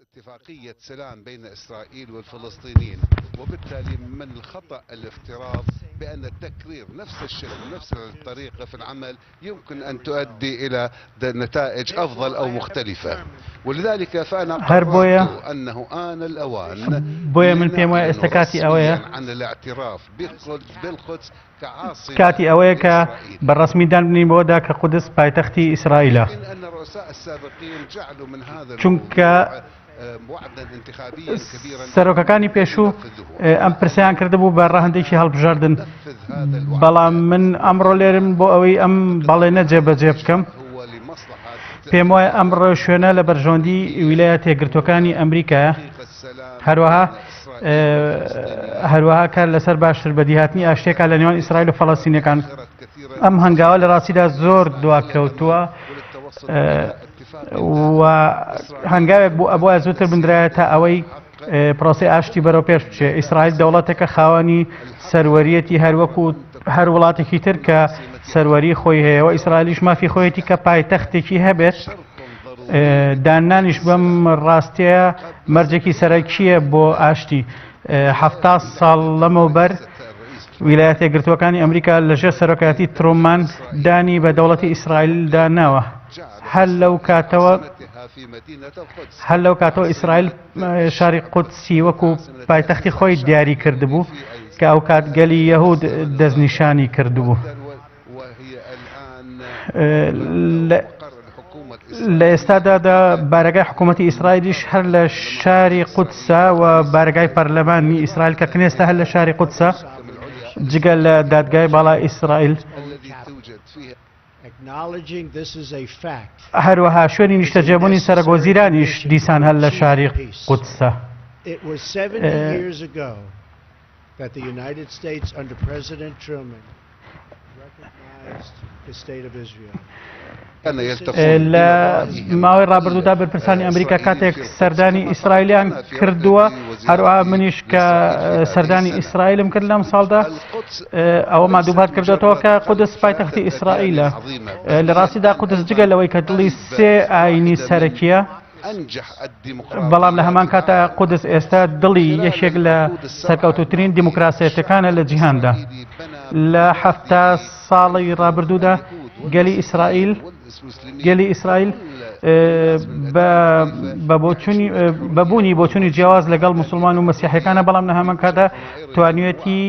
اتفاقية سلام بين إسرائيل والفلسطينيين، وبالتالي من الخطأ الافتراض بأن تكرير نفس الشكل ونفس الطريقة في العمل يمكن أن تؤدي إلى نتائج أفضل أو مختلفة، ولذلك فأنا هەر بۆیە قررت أنه آن الأوان بۆیە من پێم وایە لنعلن ئێستا کاتی رسميا ئەوەیە عن الاعتراف بالقدس كعاصمة کاتی ئەوەیە کە لإسرائيل. بە ڕەسمی دان بنین بەوەدا کە قودس پایتەختی ئیسرائیلە. إن أن الرؤساء السابقين جعلوا من هذا چونکە الموضوع وعدا انتخابيا كبيرا سەرۆکەکانی پێشوو نفذه. ئەم پرسیان کردبوو بە ڕەهەندێکی هەڵبژاردن، نفذ هذا الوعد. بەڵام من ئەمڕۆ لێرم بۆ ئەوەی ئەم بەڵێنە جێبەجێ بکەم. هو لمصلحة پێم وایە ئەم ڕێوشوێنە لە بەرژەوەندی ویلایەتە یەکگرتووەکانی ئەمریکایە. تحقيق السلام هەروەها بين إسرائيل والفلسطينيين. هەروەها کار لەسەر باشتر بەدیهاتنی ئاشتێکا لە نێوان ئیسرائیل و فەڵەستینەکان. تأخرت كثيرا ئەم هەنگاوە لە ڕاستیدا زۆر دواکەوتووە، وللتوصل إلى اتفاق و هەنگاوێک بوو ئەبوایە زووتر بندرایە تا ئەوەی پرۆسەی ئاشتی بەرەو پێش بچێ. ئیسرائیل دەوڵەتێکە خاوەنی سەروەریەتی هەروەکو هەر وڵاتێکی تر کە سەروەری خۆی هەیە، و ئیسرائیلیش مافی خۆیەتی کە پایتەختێکی هەبێت. دانانیش بەم ڕاستەیە مەرجێکی سەرەکییە بۆ ئاشتی. 70 ساڵ لەمەوبەر ویلایەتە یەکگرتووەکانی ئەمریکا لەژێر سەرۆکایەتی ترومان دانی بە دەوڵەتی ئیسرائیلدا ناوە. هەر لەو کاتەوە هەر لەو کاتەوە ئیسرائیل شاری قودسی وەکو پایتەختی خۆی دیاری کردبوو کە ئەو کات گەلی یەهود دەستنیشانی کردبوو. لە ئێستادا دا بارەگای حکوومەتی ئیسرائیلیش هەر لە شاری قودسە و بارەگای پەرلەمانی ئیسرائیل کە کنێستە هەر لە شاری قودسە، جگە لە دادگای باڵای ئیسرائیل. هەروەها شوێنی نیشتەجێبوونی سەرۆک وەزیرانیش دیسان هەر لە شاری قودسە. It was 70 years ago that the United States under President Truman recognized the state of Israel. كان يلتقون لە ماوەی ڕابردوودا بەرپرسانی ئەمریکا کاتێک سەردانی ئیسرائیلیان کردووە، هەروەها منیش کە سەردانی ئیسرائیلم کرد لەم ساڵدا، ئەوەمان دووپات کردێتەوە کە قودس پایتەختی ئیسرائیلە. لە ڕاستیدا قودس جگە لەوەی کە دڵی سێ ئاینی سەرەکیە، بەڵام لە هەمان کاتە قودس ئێستا دڵی یەکێک لە سەرکەوتوترین دیموکراسیەتەکانە لە جیهاندا. لە 70 ساڵی ڕابردوودا گەلی ئیسرائیل گەلی ئیسرائیل بە بوونی بۆچوونی جیاواز لەگەڵ مسلمان و مەسیحەکانە، بەڵام لە هەمان کاتدا توانیویەتی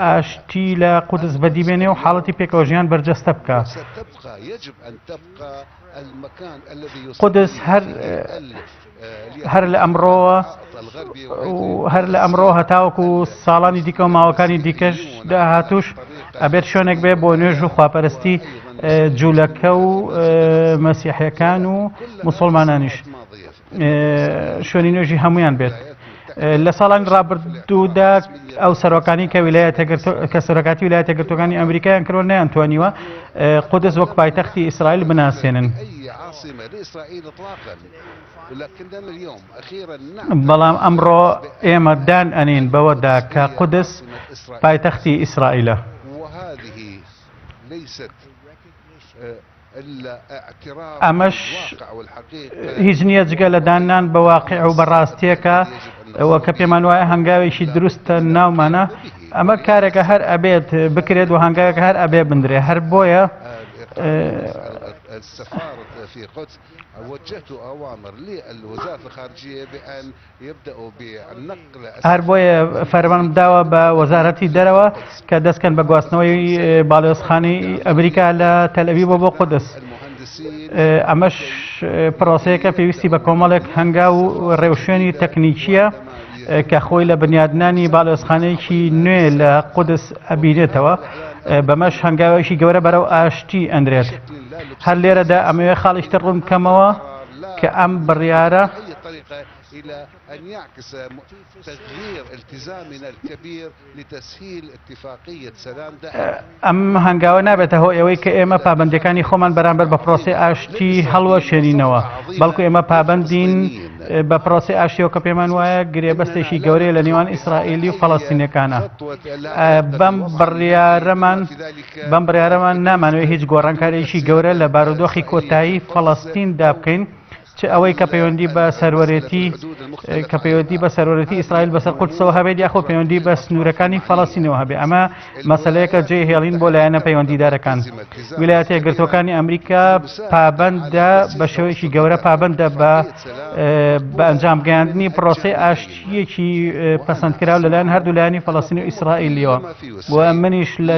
ئاشتی لە قودس بەدیبێنێ و حاڵەتی پێکەوە ژیان بەرجەستە بکە. ستبقى يجب أن تبقى المكان الذي قودس هەر هەر لە ئەمڕۆوە هەر لە ئەمڕۆ هەتاوەکو ساڵانی دیکە و ماوەکانی دیکەش داهاتوش ئەبێت شوێنێک بێ بۆ نوێژ و خواپەرستی جوولەکە و مەسیحەکان و مسلمانانیش، شوێنی نوێژی هەمویان بێت. لە ساڵانی ڕابردوودا ئەو سەرۆکانی کە ویلایەتە کە سەرۆکاتی ویلایەتە یەکگرتووەکانی ئەمریکایان کردووە نەیانتوانیوە قودس وەک پایتەختی ئیسرائیل بناسێنن. أي عاصمة لإسرائيل إطلاقا، ولكننا اليوم أخيرا بەڵام ئەمڕۆ ئێمە دان ئەنین بەوەدا کە قودس پایتەختی ئیسرائیلە. وهذه ليست إلا اعتراف ئەمەش بالواقع والحقيقة. هیچ نییە جگە لە داننان بە واقع و بەڕاستیەکە وە کە پێمان وایە هەنگاوێکی دروستە ناومانە. ئەمە کارێکە هەر ئەبێت بکرێت و هەنگاوێکە هەر ئەبێ بندرێ. هەر بۆیە السفارة في قدس وجهت أوامر للوزارة الخارجية بأن يبدأوا بنقل هەر بۆیە فەرمانم داوە بە وەزارەتی دەرەوە کە دەستکەن بە گواستنەوەی باڵیۆزخانەی ئەمریکا لە تەلئەبیبەوە بۆ قودس. المهندسين ئەمەش پرۆسەیەکە پێویستی بە کۆمەڵێک هەنگاو و ڕێوشوێنی تەکنیکیە کە خۆی لە بنیادنانی باڵیۆزخانەیەکی نوێ لە قودس ئەبینێتەوە. بەمەش هەنگاوێکی گەورە بەرەو ئاشتی ئەندرێت. هەر لێرەدا ئەمەوێ خاڵیشتر ڕوون بکەمەوە کە ئەم بڕیارە إلى أن يعكس تغيير التزامنا الكبير لتسهيل اتفاقية سلام دائمة. ئەم هەنگاوە نابێتە هۆی ئەوەی کە ئێمە پابەندەکانی خۆمان بەرامبەر بە پرۆسەی ئاشتی هەڵوەشێنینەوە، بەڵکو ئێمە پابەندین بە پرۆسەی ئاشتیەوە کە پێمان وایە گرێبەستێکی گەورەیە لە نێوان ئیسرائیلی و فەڵەستینەکانە. بەم بڕیارەمان نامانەوێت هیچ گۆڕانکاریی گەورە لە بارودۆخی کۆتایی فەڵەستیندا بکەین، چ ئەوەی کە پەیوەندی بە سەروەرێتی کە پەیوەندی بە سەروەرێتی ئیسرائیل بەسەر قودسەوە هەبێت یاخۆ پەیوەندی بە سنوورەکانی فەڵەستینەوە هەبێت. ئەمە مەسەلەیەکە جێ هێڵین بۆ لایەنە پەیوەندیدارەکان. ویلایەتە یەکگرتووەکانی ئەمریکا پابەندە بە شێوەیەکی گەورە پابەندە بە ئەنجام گەیاندنی پرۆسەی ئاشتییەکی پەسەندکراو لەلایەن هەردوو لایەنی فەڵەستین و ئیسرائیلیەوە و منیش لە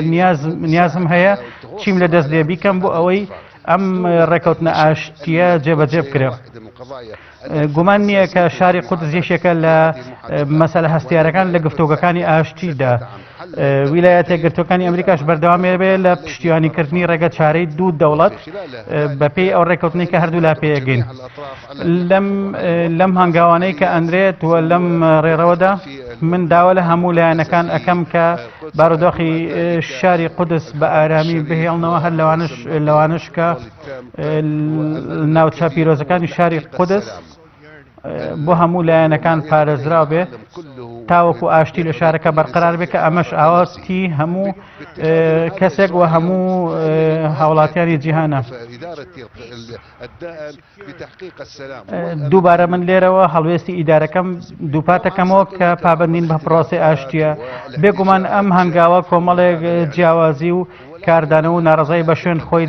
نیازم هەیە چیم لە دەست لێ بیکەم بۆ ئەوەی ئەم ڕێکەوتنە ئاشتیە جێبەجێ بکرێت. گومان نییە کە شاری قودس یەکێکە لە مەسەلە هەستیارەکان لە گفتوگۆکانی ئاشتیدا. ویلایەتە یەکگرتووەکانی ئەمریکاش بەردەوام بێ لە پشتیوانیکردنی ڕێگە چارەی دوو دەوڵەت بەپێی ئەو ڕێکەوتنەی کە هەردوو لا پێگەین. لەم هەنگاوانەی کە ئەنرێت و لەم ڕێڕەوەدا من داوا لە هەموو لایەنەکان ئەەکەم کە بارودۆخی شاری قودس بە ئارامی بهێڵنەوە، هەر لەوانش کە ناوچە پیرۆزەکانی شاری قودس بۆ هەموو لایەنەکان پارێزراو بێ تاوەکو ئاشتی لە شارەکە بەرقەرار بێ، کە ئەمەش ئاواتی هەموو کەسێک و هەموو هاوڵاتیانی جیهانە. دووبارە من لێرەوە هەڵوێستی ئیدارەکەم دووپاتەکەمەوە کە پابەندین بە پرۆسەی ئاشتیە. بێگومان ئەم هەنگاوە کۆمەڵێک جیاوازی و کاردانەوە و ناڕەزایی بە شوێن خۆی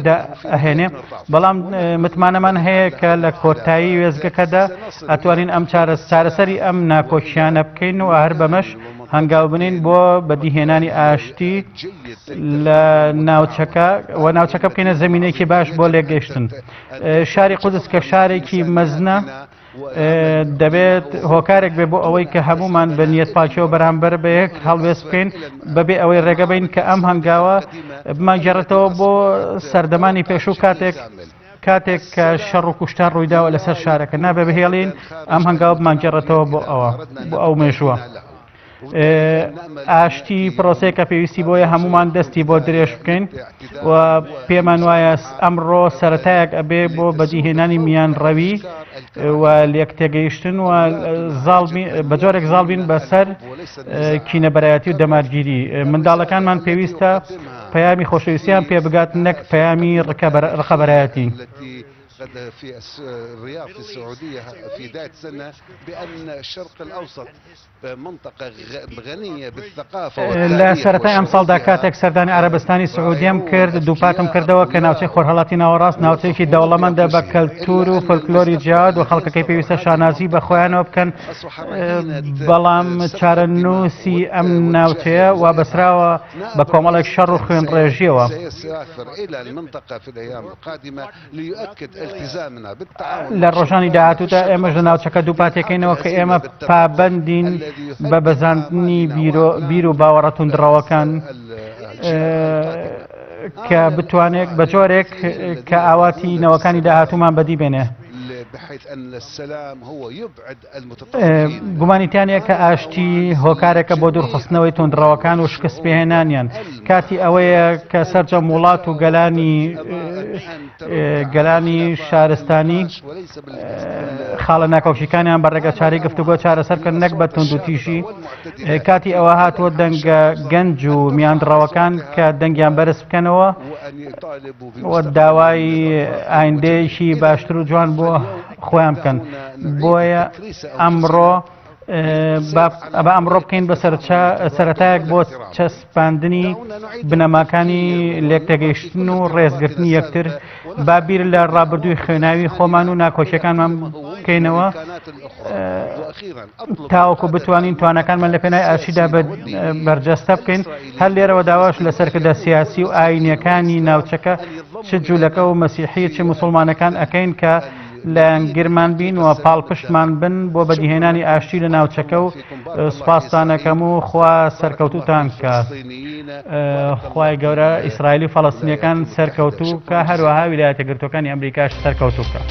ئەهێنێ، بەڵام متمانەمان هەیە کە لە کۆتایی وێزگەکەدا ئەتوانین ئەم چارەسەری ئەم ناکۆکیانە بکەین و هەر بەمەش هەنگاو بنین بۆ بەدیهێنانی ئاشتی لە ناوچەکە و ناوچەکە بکەینە زمینێکی باش بۆ لێگەیشتن. شاری قودس کە شارێکی مەزنە دەبێت هۆکارێک بێ بۆ ئەوەی کە هەمومان بە نیەت پاکیەوە بەرامبەر بە یەک هەڵوێست بکەین، بەبێ ئەوەی ڕێگە بین کە ئەم هەنگاوە بمانگێڕێتەوە بۆ سەردەمانی پێشوو کاتێک کە شەڕ و کوشتار ڕوویداوە لەسەر شارەکە. نابێ بهێڵین ئەم هەنگاوە بمانگێڕێتەوە بۆ ئەوە بۆ ئەو مێژووە. ئاشتی پرۆسەیەکە پێویستی بۆیە هەمومان دەستی بۆ درێژ بکەین و پێمان وایە ئەمڕۆ سەتایەک ئەبێ بۆ بەدیهێنانی میان ڕەوی و لێک تێگەیشتن و بە جۆرێک زاڵبین بەسەر کینەبەرایەتی و دەمارگیری. منداڵەکانمان پێویستە پەیامی خۆشەویستیان پێ بگات نەک پەیامی ڕقەبەرایەتی. في الرياض في السعودية في بداية السنة بأن الشرق الأوسط منطقة غنية بالثقافة. لە سەرەتای ئەمساڵدا کاتێک سەردانی عەرەبستانی سعودیەم کرد، دووپاتم کردەوە کە ناوچەی خۆرهەڵاتی ناوەڕاست ناوچەیەکی دەوڵەمەندە بە کەلتور و فۆلکلۆری جیاواز و خەڵکەکەی پێویستە شانازی بە خۆیانەوە بکەن، بەڵام چارەنووسی ئەم ناوچەیە وابەسراوە بە کۆمەڵێک شەڕ و خوێنڕێژیەوە. لە ڕۆژانی داهاتوودا ئێمەش لە ناوچەکە دووپاتەکەینەوە کە ئێمە پابەندین بە بەزاندنی بیر و باوەڕە توندڕەوەکان کە بتوانێت بە جۆرێک کە ئاواتی نەوەکانی داهاتوومان بەدی بێنێ. گومانیتیانەیە کە ئاشتی هۆکارێکە بۆ دوورخستنەوەی توندڕەوەکان و شکست پێهێنانیان. کاتی ئەوەیە کە سەرجەم وڵات و گەلانی شارستانی خاڵە ناکۆکیەکانیان بە ڕێگەچارەی گفتوگۆ چارەسەر بکەن نەک بە توندوتیژی. کاتی ئەوە هاتووە دەنگە گەنج و میانڕەوەکان کە دەنگیان بەرز بکەنەوە و داوای ئایندەیەکی باشتر و جوان بۆ خۆیان بکەن. بۆیە ئەمڕۆ بە ئەمڕۆ بکەین بە سەرەتایەک بۆ چەسپاندنی بنەماکانی لێکتێگەیشتن و ڕێزگرتنی یەکتر. با بیر لە ڕابردووی خوێناوی خۆمان و ناکۆکیەکانمان بکەینەوە تاوەکو بتوانین توانەکانمان لە پێنای ئاشتیدا بەرجەستە بکەین. هەر لێرەوە داواش لە سەرکردە سیاسی و ئاینیەکانی ناوچەکە چ جوولەکە و مەسیحی چ مسلمانەکان ئەەکەین کە لایەنگرمان بین و پاڵپشتمان بن بۆ بەدیهێنانی ئاشتی لە ناوچەکە و سوپاستانەکەم و خوا سەرکەوتوتان کە خوای گەورە ئیسرائیلی و فەڵەستینیەکان سەرکەوتوو کە، هەروەها ویلایەتە یەکگرتووەکانی ئەمریکاش سەرکەوتوو بکە.